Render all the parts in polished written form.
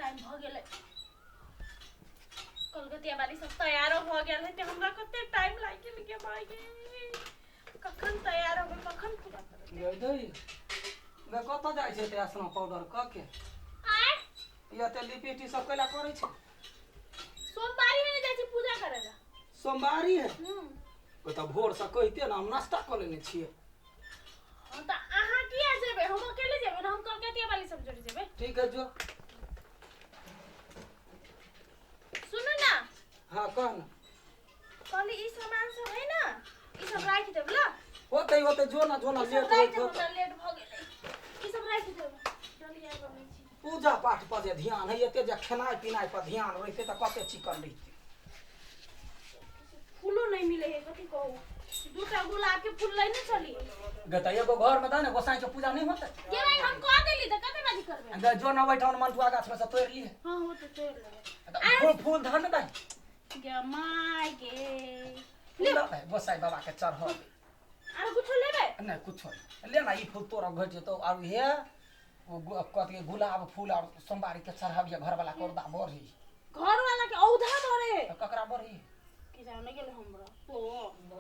Time भऽ गेलै। कलकतिया वाली सब तैयारो भऽ गेल हेतै। हमरा कते टाइम लागि गेल गे माय गे। कखन तैयार होबै, कखन पूजा करबै? गे दई गे, कतऽ जाइ छै एते स्नो पाउडर कऽ के? आय? ई एते लिपस्टिक सब कैला करै छै? सोमवारी में जाइ छी पूजा करे ला। सोमवारी है? हम्म। ओ तऽ भोरसँ कहिते ने, हम नाश्ता कऽ लेने छियै। हाँ, तऽ अहाँ किया जेबै? हम अकेले जेबै ने, हम कलकतिया वाली सब जोड़े जेबै। ठीक है, जो। सुनू ना। हाँ, कह ना। कहली ई सामान सब है ना, ई सब राखि देब ला। होतै होतै, जो ना, जो ना। ई सब लेट राखि होइत देब। होतै। हमरा लेट भऽ गेलै, ई सब राखि देब, डलिया बनै छी। पूजा पाठ पर जे ध्यान है, एते जे खेनाइ पिनाइ पर ध्यान रहितै तऽ कते चिकन रहितै। फूलो नहीं मिले है, कथी कहू, दूटा गुलाब के फूल लइने चली। गे तऽ एगो घर में दे ने, गोसाई के पूजा नहीं होतै? गे भाई, हम कह देली तऽ कते बाजी करबै? गे जो ना, ओहिठाम मंटुआ गाछ में से तोड़ि लिए। हाँ, हो तऽ तोड़ लेबै। तऽ फूल फूल धर ने दे। गे my गे। फूल दऽ दे, गोसाई बाबा के चढ़बै। आर कुछो लेबै? नहि, कुछो नहि ले ना। ई फूल तोड़ घटि जेतौ। आर हे ओ कथी के गुलाब फूल, आर सोमवारी के चढ़ाबिए, घरवाला के औरदा बढ़ी। घर वाला के औधा बढ़े? तऽ ककरा बढ़ी? की जाने गेल हमरा तो,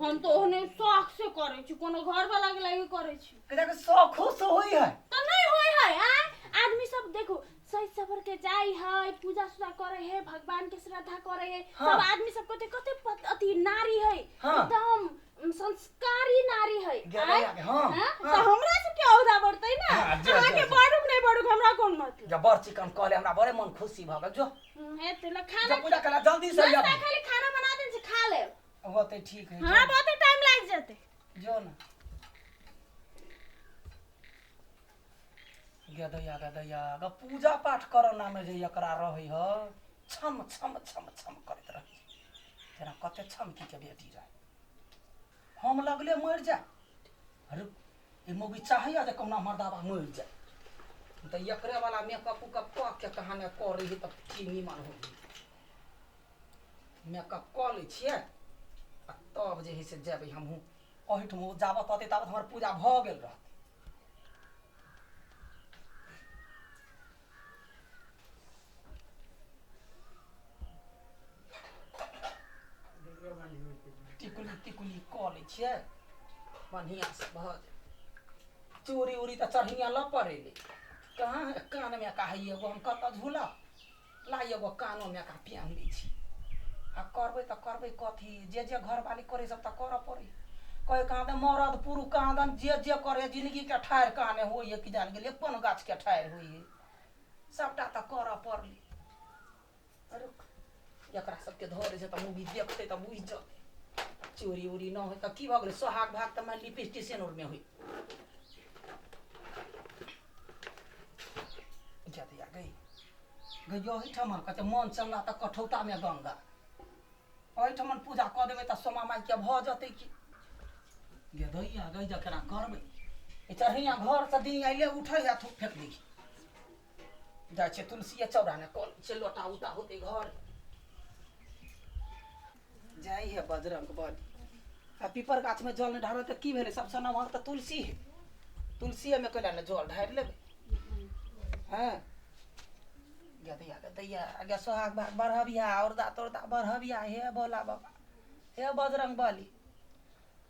हम तो ओहने शौक से करै छी, कोनो घर वाला के लागि करै छी? के जाके शौखो से होइ है। तऽ नहीं होय है। आय, आदमी सब देखो सही सफर के जाय है, पूजा सुजा करे है, भगवान के श्रद्धा करे है। सब आदमी सब कते कते अथी नारी है। एकदम संस्कारी नारी है। गेलै आय? आगे, हाँ, हाँ? हाँ। तऽ हमरा सबके औधा बढ़तै ना। हाँ, जो, अहाँके जो, जो। बढ़ुक नहि बढ़ुक, हमरा कोन मतलब। जब बड़ चिकन कहले, हमरा बड़े मन खुशी भऽ गेल। जो। हेतै ल खाना। जो, पूजा कला जल्दी से। नाश्ता आबी। खाली खाना बना देने छी, खा लेब। होतै, ठीक है। हमरा बहुते टाइम लागि जेतै। जो ना। गे दैया, गे दैया गे, पूजा पाठ करऽ नामे जे एकरा रहै ह, छम छम छम छम करैत रहै, जेना कते छमकी के बेटी रहै। हम लगले मरि जाय। अरे, ई मौगी चाहैया जे कहुना मर्दाबा मरि जाय। तऽ एकरे वाला मेकअप उकअप कऽ के कहाँ ने करै है, तऽ की नीमन होइ। मेकअप कऽ लै छियै आ तब जे हइ से जेबै हमहूँ ओहिठाम। जाबत अतै ताबत हमर पूजा भऽ गेल रहतै। टिकुली तिकुली कऽ लै छियै, बढ़िआँसँ भऽ जेतै। चूड़ी उड़ी तऽ चढ़िया लऽ पड़ेलै कहाँ है? कानमे का है एगो, हम कतऽ झूलब? ला, एगो कानोमे का पियान लै छी। आ करबै तऽ करबै कथी? जे जे घरवाली करै सब तऽ करऽ पड़ै। कहै कहाँ दन मरद पुरुष कहाँ दन जे जे करे, जिनगीके ठाढ़ि कहाँ नहि होइ है कि जान गेलियै, कोन गाछके ठाढ़ि होइ है। सबटा तऽ करऽ पड़लै। रुक, एकरा सबके धऽ दै छै तऽ मूवी देखतै तऽ बुझि जेतै। चोरी उरी न होइ तऽ की भऽ गेलै? सोहाग भाग तऽ मानि लिपस्टिक सेनूरमे होइ। जदिया गई गई, ओहिठाम कहते मन चंगा तऽ कठौतामे गंगा। ओहिठाम पूजा कऽ देबै तऽ सोमा माइके भऽ जेतै की। गे दैया गई, जे केना करबै? ई चढ़ैया घरसँ दिन अइले उठै आ थूक फेक दै। जाइ छै तुलसीए चौरा ने कऽ लै छै, लोटा उटा होतै घर। जाइ है बजरंग बली। आ पीपर गाछमे जल नहि ढारबै तऽ की भेलै? सबसँ नमहर तऽ तुलसी है, तुलसीएमे कैला ने जल ढारि लेबै? हँ गे दैया, गे दैया गे, सोहाग भाग बढ़बिया, औरदा तौरदा बढ़बिया। हे भोला बाबा, हे बजरंग बली।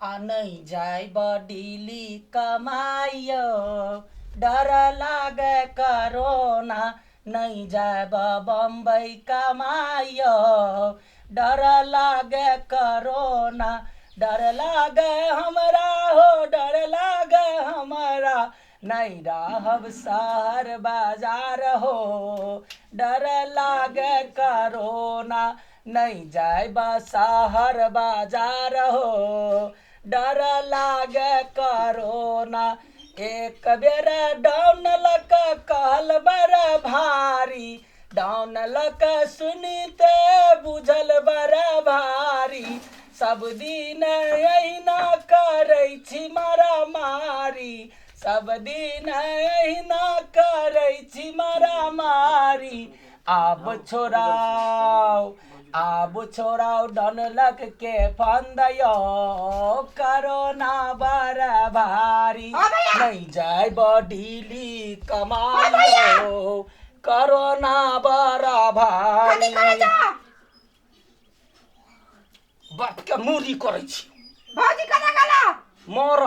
आ नहीं जाय बडीली कमाइयो, डर लागे करोना। नहीं जायब बम्बई कमाइयो, डर लागे करोना। डर लागे हमरा हो, डर लागे हमरा, नहीं रहब शहर बाजार हो, डर लागे करोना। नहीं जायब शहर बाजार हो, डर लागे करोना। एक बेर डाउन लक कहल बड़ भारी, डाउन लक सुनिते बुझल बड़ भारी। सब दिन अहिना करै छी मारामारी, सब दिन अहिना करै छी मारामारी। आब छोड़ाउ, आब छोड़ाउ डनलक के फंदयो, करोना बड़ भारी। नहीं जाय बडीली कमाइयो, करोना बड़ कथी करै भारी छौ? बाप के मूरी करै छी। भौजी कतऽ गेला? मर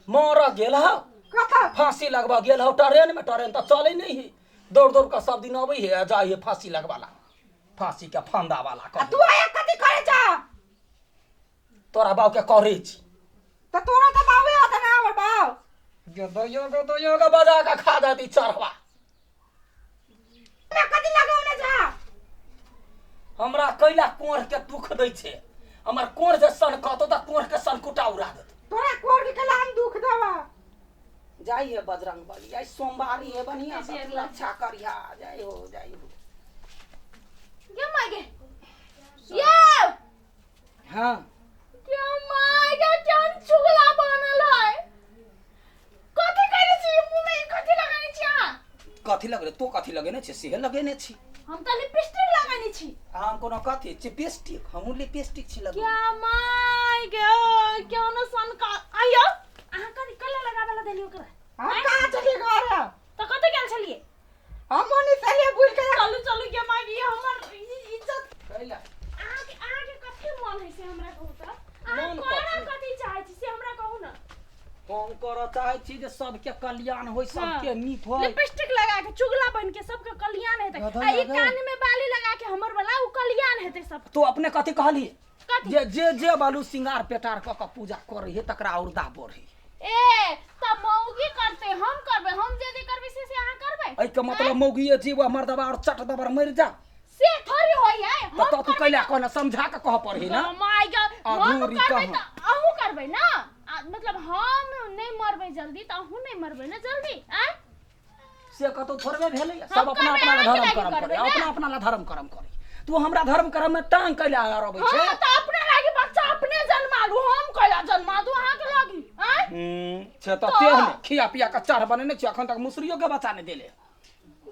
मर गेल हौ। कतऽ? फांसी लगबा गेल हौ ट्रेन में। ट्रेन तऽ चलै नहीं है, दौड़ दौड़ कऽ सब दिन अबै है आ जाइ है फांसी लगवाला, फांसी के फंदा वाला। आ तू आया कथी करै छौ? तोरा बाप के करै छी। तऽ तोरा तऽ बाबे होता ना हमर बाप। गदयो गदयो के बजा के खा जाती चढ़वा। ना कथी लगौने छौ? हमरा कैला कोढ़ के दुख दै छै? हमर कोढ़ जे सन कहतो तऽ कोढ़ के सनकुटा उड़ा देतो। तोरा कोर के कला हम दुख देबा। जाइ है बजरंग बली, आई सोमवारी है, बढ़िया से रक्षा करिहा। जय हो जय हो। गे माय गे, यो। हाँ। गे माय गे, केहन चुगला बनल है। कथी करै छी मुँह में? कथी लगेने छी अहाँ? कथी लगले? तो कथी लगेने छी सेहे लगेने छी। हम तऽ लिपस्टिक लगेने छी। हम कोनो कथी लिपस्टिक? हमहूँ लिपस्टिक छी लगेने। क्या माय गे, क्यों न सन का आइयो। अहाँ कथी कला लगाबे ला देलियै ओकरा? हम कहाँ चली घर? तऽ कतऽ गेल छलियै? हम ओनी चलिए बुल के। चलू चलू गे माय गे, हमर इज्जत। कैला? अहाँके कथी मन है से हमरा कहू तऽ। अहाँ मन करऽ कथी? कथी चाहै छी से हमरा कहू ने। हम करऽ चाहै छी जे सबके कल्याण होय, सबके नीक होय। लिपस्टिक लगा के चुगला बन के सबके कल्याण हेतै? गधा आ ई लगा। कान में बाली लगा के हमर वाला उ कल्याण हेतै सब? तो अपने कथी कहली? कथी? जे जे जे बालू सिंगार पेटार कऽ कऽ पूजा करै है तकरा औरदा बढ़ी। ए त मौगी करतै, हम करबै? हम जे जे करबै से से अहाँ करबै? एहिके मतलब मौगिए जीव मर्दबा और चट दबर मरि जा, से थोड़ी होई है। तऽ हम तऽ तू कैला कहना? समझा कऽ कहऽ पड़ही ना। My God, हम अधूरी करबै कहाँ? तऽ अहूँ करबै ना। मतलब हम नहि मरबै जल्दी तऽ अहूँ नहि मरबै ना जल्दी आँय? से कतौ थोड़बे भेलै? हम सब अपना करबै, अपना ला अहाँके धर्म लागी करम करबै करे ना। अपना अपना ला धर्म करम करे। तू हमरा धर्म करम में टांग कैला अड़बै छै? हाँ तऽ अपना लागी बच्चा अपने जन्मालू, हम कैला जन्मा दू अहाँके लागी आँय? से तऽ तऽ- तेह ने खिया पिया के चढ़ बनेने छी, अखन तक मुसरियो के बच्चा नहि देले।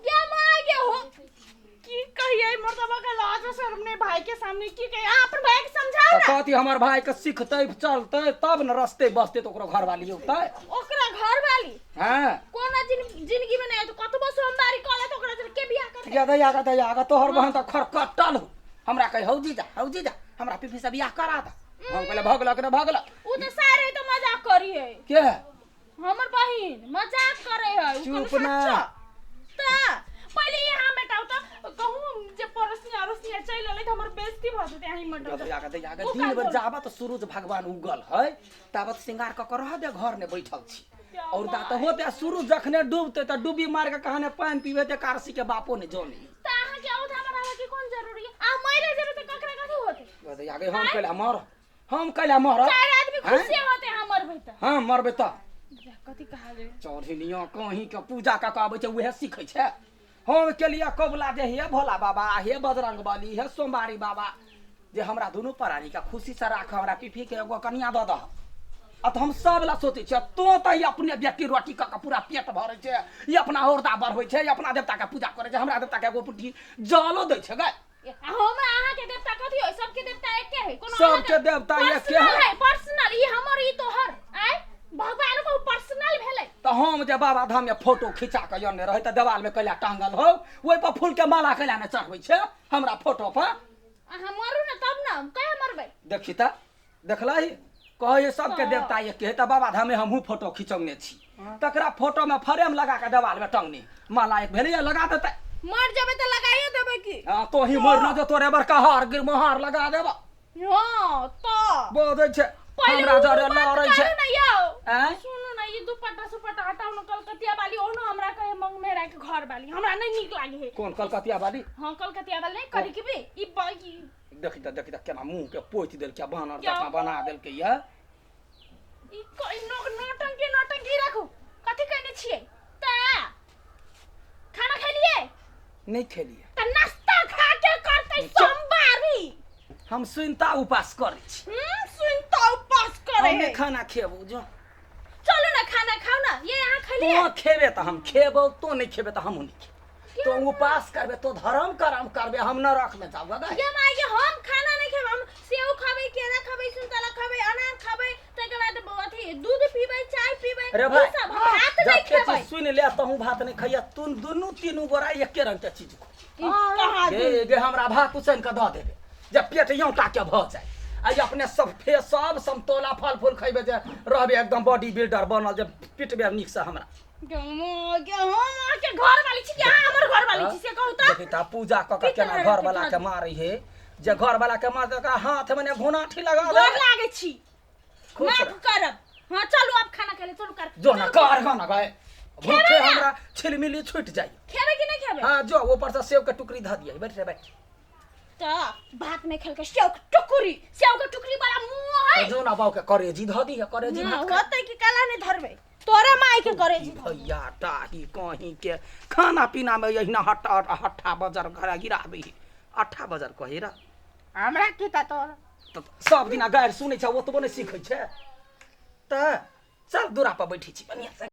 गे my गे, हो की कहिए मर्दबा के लाज शर्म नहीं भाई के सामने। की कहिए? अहाँ अपन भाई के समझाओ तऽ ना। कहती हमर भाई के सिखतै चलतै तब ने रस्ते बसते तऽ ओकरो घरवाली औतै। ओकरा घर वाली? हाँ। कोना जिंदगी में नहीं तो कतबो सोमवारी कले तो ओकरा के बियाह करतै? या दया गा दया गा, तोहर बहन तऽ खरकटल हो। हमरा कहे हौ जीजा, हौ जीजा, हमरा पीपी से बियाह करा दे। हम कहले भगलक ने भगलक। उ तऽ सारे तऽ मजाक करी है। के? हमर बहिन मजाक करे है। उ चुप कोनो ना। सच्चा। तऽ पहिले यहाँ मेटाउ तऽ कहूँ जे पड़ोसिया अड़ोसिया चलि एलै तऽ हमर बेइज्जती भऽ जेतै। अहीं मेटाउ तऽ। दया गा दया गा, ओ दिन भरि काज जाबत सूरज भगवान उगल है ताबत श्रृंगार कऽ कऽ रह दे, घर ने बैठल छी। और दा तऽ होते सूरज जखने डूबते तऽ डूबी मार के कहाने पानि पीबे ते कारसी के बापो ने जानी। तऽ अहाँके औधा बनाबऽ के कोन जरूरी है? अहाँ मरि जेबै तऽ ककरा कथी होतै? दया गे, हम कैला मर? हम कैला मरब? चारि आदमी हैं? खुशी होतै अहाँ मरबै तऽ। हाँ, मरबै तऽ। कथी कहा जेबै? चढ़िनिया कहीं के पूजा कऽ कऽ आबै छै, उएह सीखै छै। हम केलिए कबुला जे हे भोला बाबा, हे बजरंग बली, हे सोमवारी बाबा, जे हमरा दुनू प्राणी के खुशी से राख, हमरा पीपी के एगो कनिया दऽ दह। आ तऽ हम सब ला सोचै छियै, तो तऽ ई अपने व्यक्ति रोटी कऽ कऽ पूरा पेट भरै छै, ई अपना औरदा बढ़बै छै, ई अपना देवता के पूजा करै छै, हमरा देवता के एगो पुट्ठी जलो दै छै गै। हमरा अहाँके देवता कथी होइ? सबके देवता एके है? कोनो सबके देवता एके है। है पर्सनल, ई हमर ई तोहर। आय भगवान को पर्सनल भेलै? तऽ हम जे बाबा धाम में फोटो खिंचा कऽ अनने रहै तऽ देवाल में कैला टांगल हौ? ओहि पर फूल के माला कैला ने चढ़बै छै हमरा फोटो पर? अहाँ मरू ने तब ने। कहिया मरबै? देखी तऽ देखलही, कहै सबके देवता एके है तऽ बाबा धाम में हमहूँ फोटो खिंचौने छी, तकरा फोटो में फ्रेम लगा के देवाल में टंगने माला एक भेलैया, लगा देतै। मर जेबै तऽ लगाइए देबै की? हाँ, तोही मर न जो, तोरे बड़का हार गिर मोहार लगा देबा। हाँ तऽ बजै छै। पहिले हमरा उ जरे बात लड़ै छै। करू ने यौ। आँय? सुनू ने, ई दुपट्टा सुपट्टा हटाउ ने। कलकतिया वाली ओहनो हमरा कहे मंगमेरा के घर वाली, हमरा नहीं नीक लागे है। कोन कलकतिया वाली? हाँ, कलकतिया वाली नहीं करी के भी ई देखी तऽ देखी तऽ केना मुँह के पोति देलकै, बानर क्या? जकाँ बना देलकै या। ई नौटंकी नौटंकी राखू। कथी कहने छियै? ता खाना खेलिए? नहि खेलियै। त नाश्ता खा के करतै सोमवारी। हम सुनता उपास करै छी। सुनता उपास करे हम नहि है। खाना खेबौ जो। चलू ना, खाना खाओ ना। ये यहाँ खेलिए? तो खेबे तऽ हम खेबौ, तो नहि खेबे तऽ हमहूँ नहि खेबौ। तो उपास करबे, तो धर्म करम करबे, हम नरक में जाबे गै। ये माय के, हम खाना नहीं खेब। हम सेव खाबै, केला खाबै, संतरा खाबै, अनार खाबै, तकर बाद बाद अथी दूध पीबै, चाय पीबै। रे ई भाई, सब हम भात नहीं जब के खेबै। चीज सुन ले, तहूँ भात नहीं खैया। तू दुनू तीनू गोरा एके रंग के चीज खो। ई कहाँ? गे गे, हमरा भात उसैन के दऽ देबे जे पेट यौटा के भऽ जाय। आ ई अपने सब फे सब समतोला फल फूल खैबे जे रहबे एकदम बॉडी बिल्डर बनल, जे पिटबे नीक से हमरा। गेहूं के घर वाली छी कि अहाँ हमर घर वाली छी, से कहू त। देखी त, पूजा कऽ के पीट केना रहे घर के वाला के मारै हे। जे घर वाला के मार, ओकरा हाथ में ने घोनाठी लगा गोर दे। लागै छी। खुश माफ रह। करब। हाँ, चलू, अब खाना खाइ ले चलू कर। जो ना कर गाना गए। खेबै भूखे ना? हमरा छिलमिली छूट जाई। खेबै कि नहीं खेबै? हाँ, जो ऊपर से सेब के टुकड़ी धऽ दियै। बैठ रे, बैठ। त भात में खेलके सेव के टुकड़ी, सेव के टुकड़ी वाला मुंह है। तो जो ना, बाऊ के करेजी धऽ दिहे, करेजी हाँ, भात खा। होतै कि काला नहीं धरबै, तोरे माई के करेजी धरबै। भैया टाही कहीं के खाना पीना में यहिना हट्टा हट्ठा बजर घर गिराबे हे, अट्ठा बजर कहे रा। हमरा की त तोर। तऽ सब दिना गारि सुनै छै, ओतबो नहि सीखै छै। तऽ चल, दूरा पर बैठै छी बढ़िआँ से।